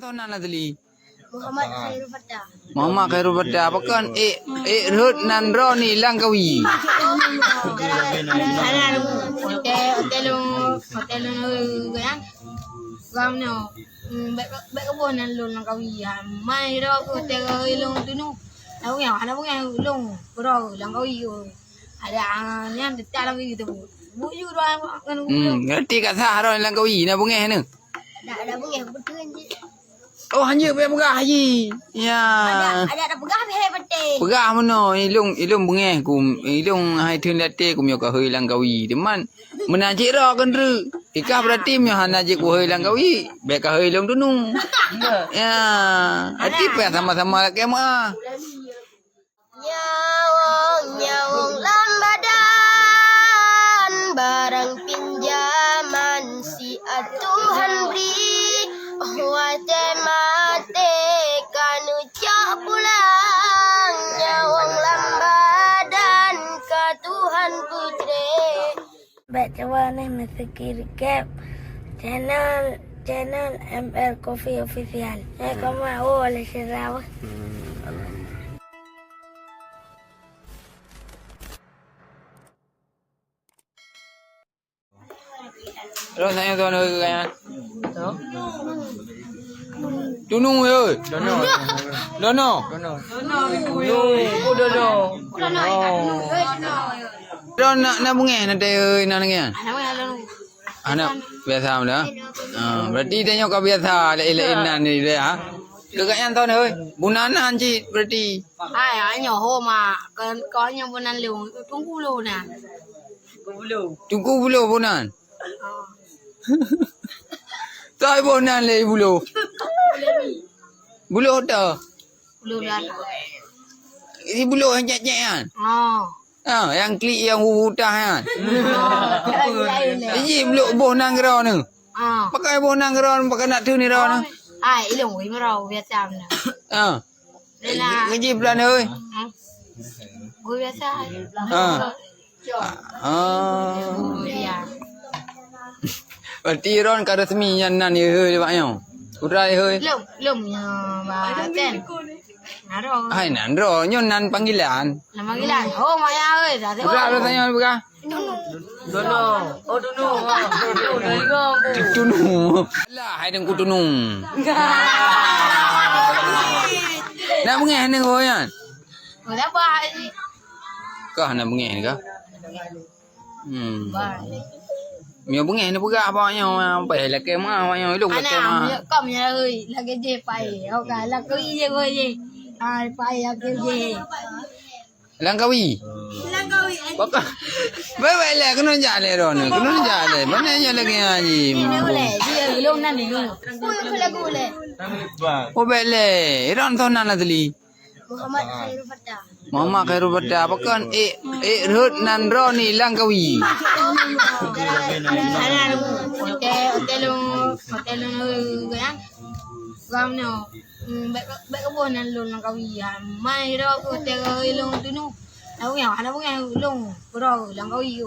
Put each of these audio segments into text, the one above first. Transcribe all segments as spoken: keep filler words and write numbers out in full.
Soe nan asli? Muhammad Khairul Fatah. Muhammad Khairul Fatah. Pakon ék, ék rhot nan droeneuh Langkawi? Salah, hotel, hotel lôn, hotel lôn, eh, kan? Gam nyoe. Hmm, bèk, bèk keuboh nan lôn Langkawi. Ha, mai droe keu hotel lôn tunu. Hana beungèh, hana beungèh lôn. Keudroe Langkawi. Ada, ah, nyan, tetap Langkawi tu. Buju droe ngan. Hmm, ngerti kat sah droe Langkawi, na beungèh neu? Ada, ada beungèh, beutôi je. Oh, hanjeuet bèk peugah haji. Ya. Ada, ada, ada peugah bèk beutôi. Peugah meunoe, ilôn, ilôn beungèh ku, ilôn hai theun até ku meunyoe ka hôi Langkawi. Teuma meunan cit droe keuneuk. Ikah berarti meunyoe hana jeuet ku hôi Langkawi, bèk ka hôi lôn tunu. Ya. Arti payah sama-sama lakèe meu'ah. Nyawöng, nyawöng lam badan, barang pinjaman siat Tuhan bri. Watèe maté ka neucok pulang, nyawöng lam badan ka Tuhan peutré. Bèk cuba neh meuseuki recap channel, channel M L Coffee Official. Eh, koma, oh, lé sira wah. Hmm, alhamdulillah. Terus saya tuan dulu kan. Tunu, oi. Dono. Dono. Dono. Dono. Dono. Dono. Dono, na, na beungèh na teuh, na nangèh. Hana, biasa meunan. Ah, berarti tanyoe ka biasa laén-laén nan ni dah, ha. Keu gobnyan thon, oi. Bunan nan cit berarti. Hai, nyoe ho ma, kon, kon nyoe bunan lôn, tunggu lôn na. Tunggu bulan bunan. Soe boh nan lé buloh? Buloh toh? Buloh belakang. Di buloh nyang cèk-cèk nyan? Oh. Ah, nyang klik nyang hu-hu tah nyan. Oh. Jadi buloh boh nan keudroe neu. Ah. Pakai boh nan keudroe, pakai nak teuh ni droe neu. Ai, ilong wei meurau biasa meunan. Ah. Ngeji pelan, oi. Hmm. Guru biasa. Ha. Ah. Iya. Berarti Iron ka resmi nyan nan, ya, oi, bak nyoe. Udah, ya, oi. Belum, belum, ya, Bang Ten. Naro. Hai, nan droe, nyoe nan panggilan. Nan panggilan. Oh, maya, oi, dah. Udah, udah tanya, bukan? Dono. Oh, Dono. Dono. Tunu. Alah, hai dengku Tunu. Nak beungèh ni kau nyan? Oh, dah bah. Kah nak beungèh ni kah? Hmm. Bah. Mio beungèh ni peugah apa nyoe? Apa lakèe ma, apa nyoe? Ilok lakèe ma. Anak, kau punya lagi. Lagi je pai. Kau kan lagi je, kau je. Ah, pai lagi je. Langkawi. Langkawi. Baka-, bèk-bèk lé, keunoe jak lé droeneuh. Keunoe jak lé. Mana nyan lagèe nyan ji? Dia belum nanti dulu. Oh, bèk lé. Iron soe nan asli? Muhammad Khairul Fatah. Muhammad Khairul Fatah. Pakon ék, ék rhot nan droeneuh Langkawi? Salah, hotel, hotel, hotel, kan? Gam nyoe. Hmm, bèk, bèk keuboh nan lôn Langkawi. Ha, mai droe keu hotel lôn tunu. Hana beungèh, hana beungèh lôn keudroe Langkawi.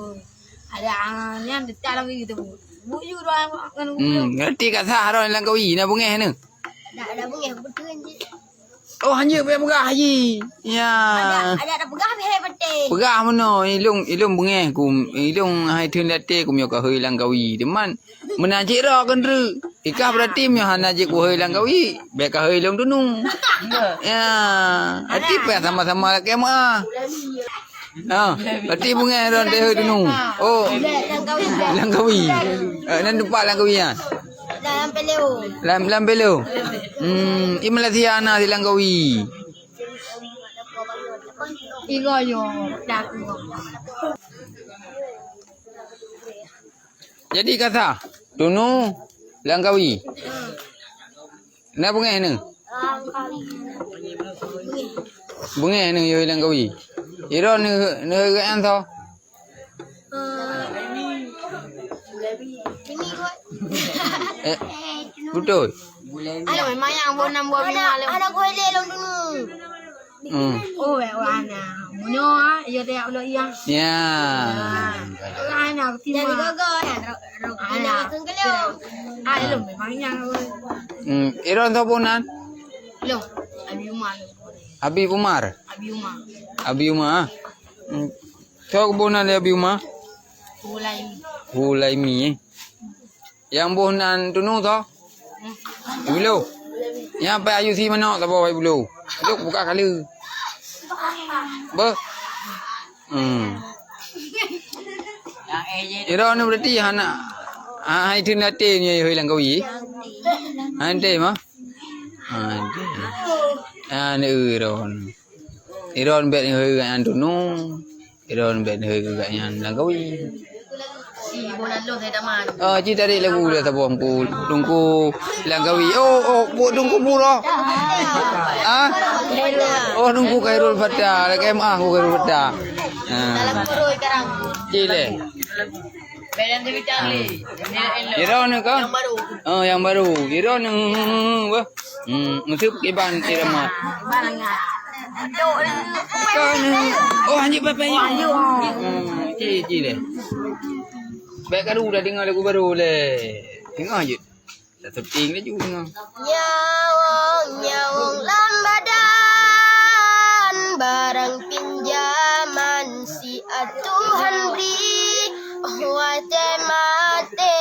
Ada, ah, nyan tetap Langkawi tu. Buju droe ngan. Hmm, ngerti kat sah droe Langkawi, na beungèh neu? Ada, ada beungèh, beutôi je. Oh, hanjeuet bèk peugah haji. Ya. Ada, ada, ada peugah bèk beutôi. Peugah meunoe, ilôn, ilôn beungèh ku, ilôn hai theun até ku meunyoe ka hôi Langkawi. Teuma meunan cit droe keuneuk. Ikah berarti meunyoe hana jeuet ku hôi Langkawi, bèk ka hôi lôn tunu. Ya, arti payah sama-sama lakèe meu'ah. Ha, berarti beungèh droe teuh hôi tunu. Oh, Langkawi. Eh, nan teumpat Langkawi nyan? Lam, lam Pelo. Hmm, i Malaysia na di Langkawi. Tiga yo, dah. Jadi kata, tunu Langkawi. Na beungèh neu? Beungèh neu yo Langkawi. Iron neu, neu geuan tho. Eh, beutôi. Ayo, memang yang buah enam buah bima lé. Ada kuah lé long dulu. Hmm. Oh, weh, weh, ana. Munyo, ah, iya, dia ulo iya. Ya. Ah, ana, aku terima. Jadi gogo, ya, ro-, ro-, ana. Aku keliu. Ah, ilum memang iya, weh. Hmm, Iron tu bunan? Lo, Abi Umar. Abi Umar? Abi Umar. Abi Umar, ah? Hmm. Tu bunan dia Abi Umar? Hulaimi. Hulaimi, eh. Nyang boh nan tunu toh? Bulu. Nyang pai ayu si manok saboh pai bulu. Duk buka kali. Beuh. Hmm. Ira ni berarti hana, ha, hai tu nate ni, hai Langkawi. Hai te mah. Ha, te. Ha, ni Ira ni. Ira ni bet ni hai an tunu. Iron bet neuhôi keu gobnyan Langkawi. Si Bonan Long Saidaman. Oh, ci tarék lagu dah saboh Teungku, Teungku Langkawi. Oh, oh, bu-, Teungku Pura. Ah? Oh, Teungku Khairul Fatah. Lakèe meu'ah Teungku Khairul Fatah. Ah. Dalam kurui karang. Ci lé. Iron ni kah? Yang baru. Oh, yang baru. Iron ni, hmm, hmm, hmm, bah. Hmm, meusu kiban irama. Kan, oh, hanjeuet papai nyoe. Hmm, ci, ci lé. Bèk karu dah deungoe lagu baru lé. Deungoe jeuet. Tak seting laju deungoe. Nyawöng, nyawöng lam badan, barang pinjaman siat Tuhan bri. Watèe maté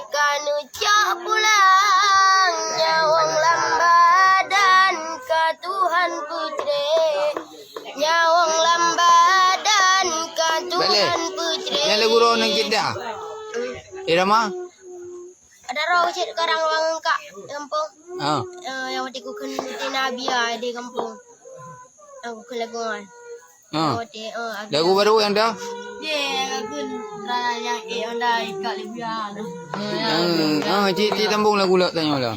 ka neucok pulang, nyawöng lam badan ka Tuhan peutré. Nyawöng lam badan ka Tuhan peutré. Nyan lagu roh nang Jeddah. Irama? Ada roh cit karang wang ka gampông. Ah. Eh, yang waktu ku kheun Nabi di gampông. Aku kheun lagu nyan. Ah. Lagu baru nyang dah? Ye, lagu yang eh Honda ikat lebih ah. Hmm, ah, ci, ci sambung lagu lak tanya lah.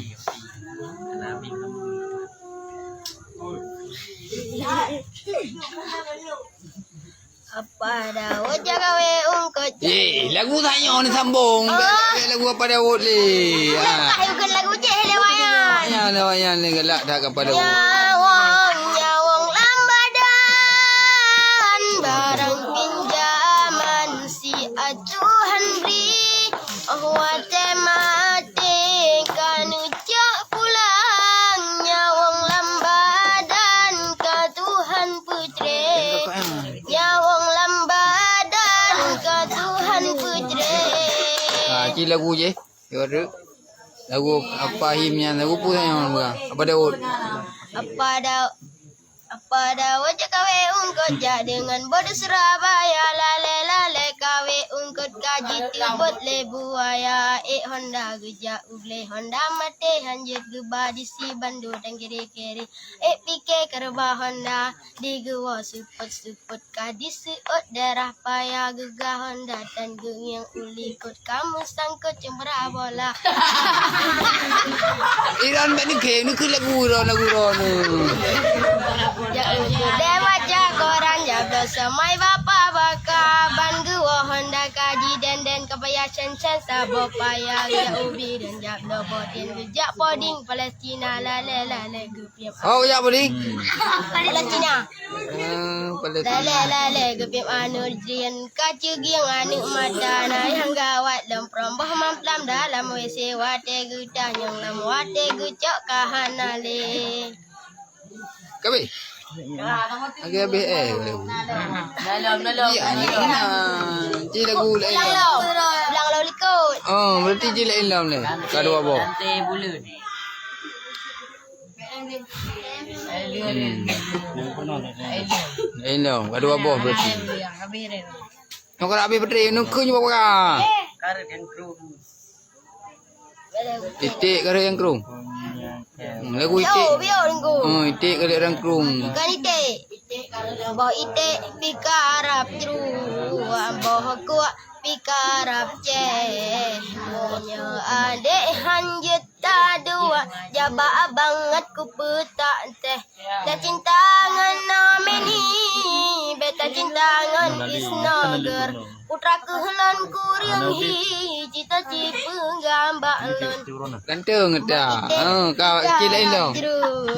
Apa dah wajah gawe ungkot? Eh, lagu tanya ni sambung. Oh. Lagu apa Daud ni? Ah. Bukan lagu cek lewat ya. Ya, lewat ya ni galak dah kepada Daud. Nyawöng, nyawöng lam badan, barang pinjaman siat Tuhan bri. Oh, watèe maté ka neucok pulang, nyawöng lam badan ka Tuhan peutré. Nyawöng lam badan ka Tuhan peutré. Ha, ci lagu je. Lagu apa him nyan? Lagu peue nyan? Apa Daud? Apa Daud? Apa dah wajah kawe ungkot jak dengan bodoh Surabaya, lalai-lalai kawe ungkot ka jiteumbot lé buaya. Eh Honda geujak u glé, Honda maté hanjeuet geuba di si bandum dan kiri-kiri. Eh pike keureuba Honda digeuwoe seupôt-seupôt ka diseuôt darah paya, geugah Honda dan geungieng u likot. Kamu sangkut cembra bola. Iran bak ni ke, ni ke lagu Iran, lagu Iran ni. Jak uku deh baca koran, jak bloe seumai bapa baka. Ban geuwoe Honda kaji den-den, kebaya cen-cen saboh paya. Jak ubi dan jak bloe boden, geujak poding Palestina, lalai-lalai geupiep. Oh, jak poding? Palestina. Ah, Palestina. Lalai-lalai geupiep aneuk jrien, ka ceugieng aneuk mata na nyang gawat lom prom boh mamplam dalam W C watèe geutanyong lam watèe geucok ka hana lé. Kabe? Lagi habis eh. Dalam, dalam. Ya, ni na. Ci lagu lain. Ulang lom. Ulang lom likot. Oh, berarti ci lain lom ni. Ka dua boh. Rantai buleuen. Hmm. Elong, ka dua boh berarti. Nyoe ka habéh peutré, nyoe keuh nyoe bak. Iték karét nyang krueng. Hmm, lagu iték. Biôh, biôh, Teungku. Hmm, iték karét nyang krueng. Bukan iték. Boh iték pih karab jru, boh kuak pih karab céh. Meunyoe adék han jeuet Taduek, jaba bangat kupeutak teh. Tacinta ngon Nomeni, beta cinta ngon Isnoger. Putra keuh lôn kureueng hi, cita cipeugam bak lôn. Ganteng dah. Ha, ka, ci lain lom.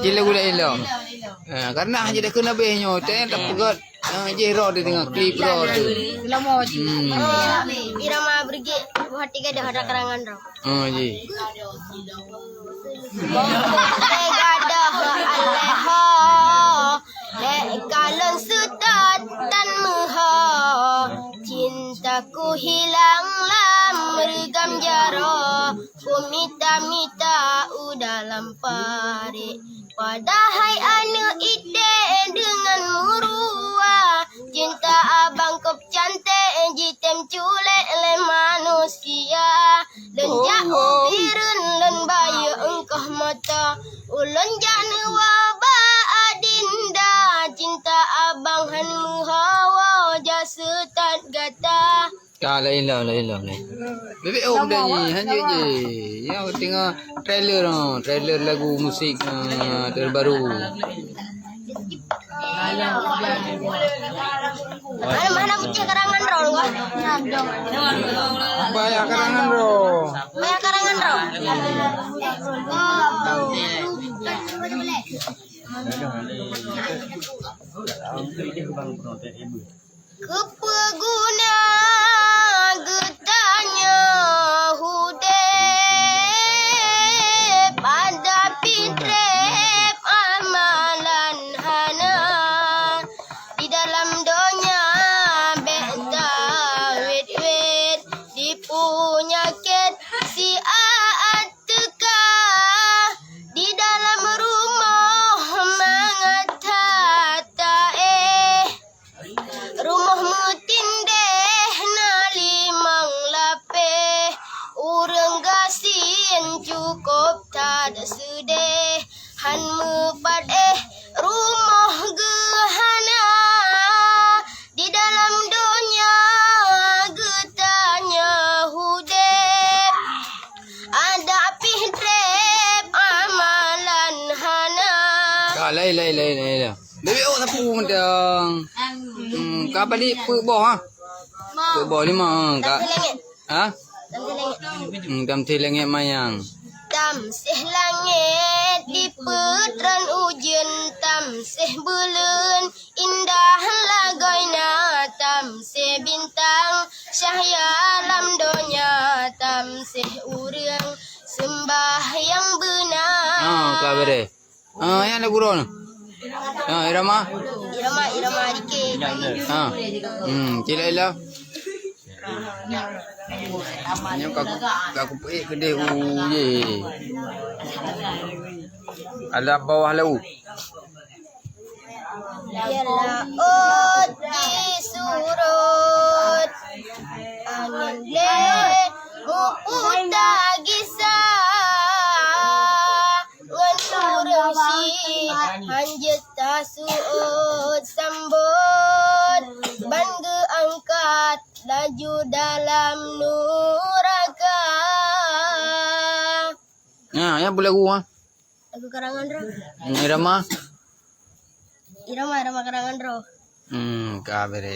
Ci lagu lain lom. Eh, karena hanya dah kena beh nyoe, teh tak pegat. Ah, jih roh dia tengah klip roh tu. Hmm. Irama Brigit, buah tiga dah ada karangan roh. Ah, jih. Boh teuka dah alèh ho, hèk kalon seutôt tan meuho. Cintaku hilang lam reugam jaroe, kumita-mita u dalam parit. Padahai aneuk ideh deungon meuruwa, cinta abang kôb canték jitem culek lé manusia. Lôn jak u Bireuen lôn bayeue eungkoh moto, ulôn jak neuwoe bak adinda. Cinta abang hán meuhawa, jak seutôt gata. Ka, laén lom, laén lom, laén. Bebek Om dah nyi, lanjut je. Ya, tengok trailer, ha, trailer lagu musik, ha, terbaru. Mana, mana Uceh karangan roh, wah? Banyak karangan roh. Banyak karangan roh. Keupeue guna geutanyoe udeb, adak pih treb amalan hana. Di dalam donya bèk tawét-wét, di peunyakét siat teuka. Di dalam rumoh mangat that taéh. Rumoh meutindeh na limong lapéh, ureueng gasien cukôp that seudeh, hán meupat éh rumoh geuh hana. Di dalam donya geutanyoe udeb, adak pih treb amalan hana. Ka, laén, laén, laén, laén. Bebek Om sapu mantong. Hmm, ka balik peuet boh, ha? Peuet boh lima, ha? Ka. Ha? Hmm, tamseh langét mayang. Tamseh langét dipeutrön ujeuen, tamseh buleuen indah lagoina, tamseh bintang cahya lam donya, tamseh ureueng seumbah nyang beuna. Ha, ka beureh. Ah, nyang lagu droe nyoe. Ah, irama. Irama, irama dikit. Ah. Hmm, cilek lah. Nyoe ka, ka kupeuék keudeh u ye. Alam bawah laut. Laôt jisurot, angén lé muputa gisa. Ngon ureueng syiek hanjeuet tasuet sambot, ban geuangkat laju dalam nuraka. Nah, nyan peue lagu, ha? Lagu karangan droe. Hmm, irama? Irama, irama karangan droe. Hmm, ka beureh.